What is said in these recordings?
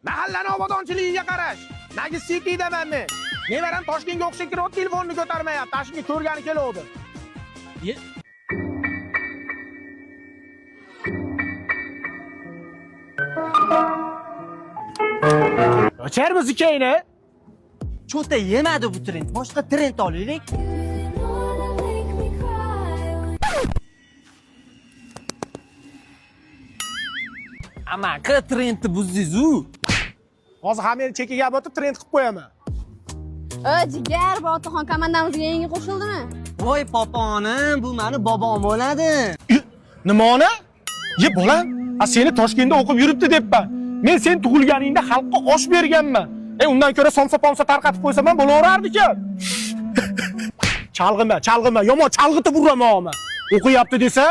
Mahallani obodonchiligiga qarash. Nagi Citydaman men. Nevaram Toshkentga o'qishga kirib, telefonni ko'tarmayapti. Toshkentga ko'rgani keluvdi. O'char muzikangni. Cho'ta yemadi bu trend. Boshqa trend olaylik. Amaki trendni buzdingiz-u. Hozir hammani chekiga o'tib trend qilib qo'yaman. Ö, jigar, Botirxon komandamizga yangi qo'shildimi? Voy poponim, bu mani bobom bo'ladi. Nimani? Ye bolam, a seni Toshkentda o'qib yuribdi debman. Men sen tug'ilganingda xalqqa osh berganman. E undan ko'ra somsa-pomsa tarqatib qo'ysam ham bo'laverardi-ku. Chalg'ima, chalg'ima, yomon chalg'itib uraman oma. O'qiyapti desa,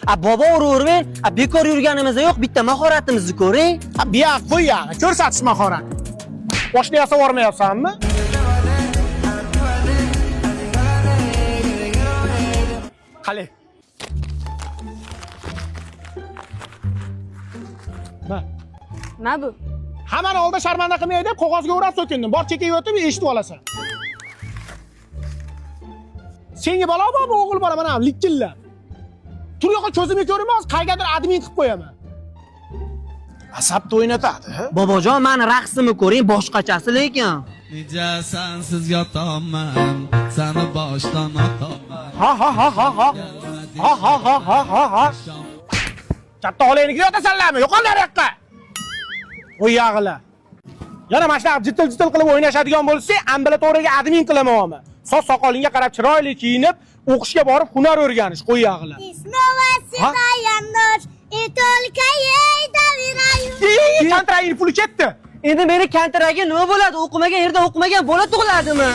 A bobo uravermang, a bekor yurganimiz yo'q, bitta mahoratimizni ko'ring. ha bu yoq qo'y yog'i, ko'rsatish mahorat. Boshni yasab yubormayapsanmi? Qali. Ma. Nima bu? Hammani oldida sharmanda qilmay deb qog'ozga o'rab so'kindim. Bor chekkaga o'tib eshitib olasan. Senga balo bormi, o'g'il bola mana likillab. Tur yo'qqa ko'zimga ko'rinmas, qaygadir admin qilib qo'yaman. Asabni o'ynatadi. Bobojon, mani raqsimni ko'ring, boshqachasi lekin. Necha sensiz yotolman, seni boshdan otolman. Ha ha ha ha ha. Ha ha ha ha ha ha. Katta xolangnikida yotasanlarmi? Yo'qol nariyoqqa. Qo'y yog'ila. Yana mana shunaqa jitil-jitil qilib o'ynashadigan bo'lsang, ambulatoriyaga admin qilaman. Soch soqolingga qarab chiroyli kiyinib, o'qishga borib hunar o'rganish, qo'y yog'ila. И снова седая ночь, и только ей доверяю. Kontraging puli ketdi. Endi meni kontragim nima bo'ladi? O'qimagan yerda o'qimagan bola tug'iladimi?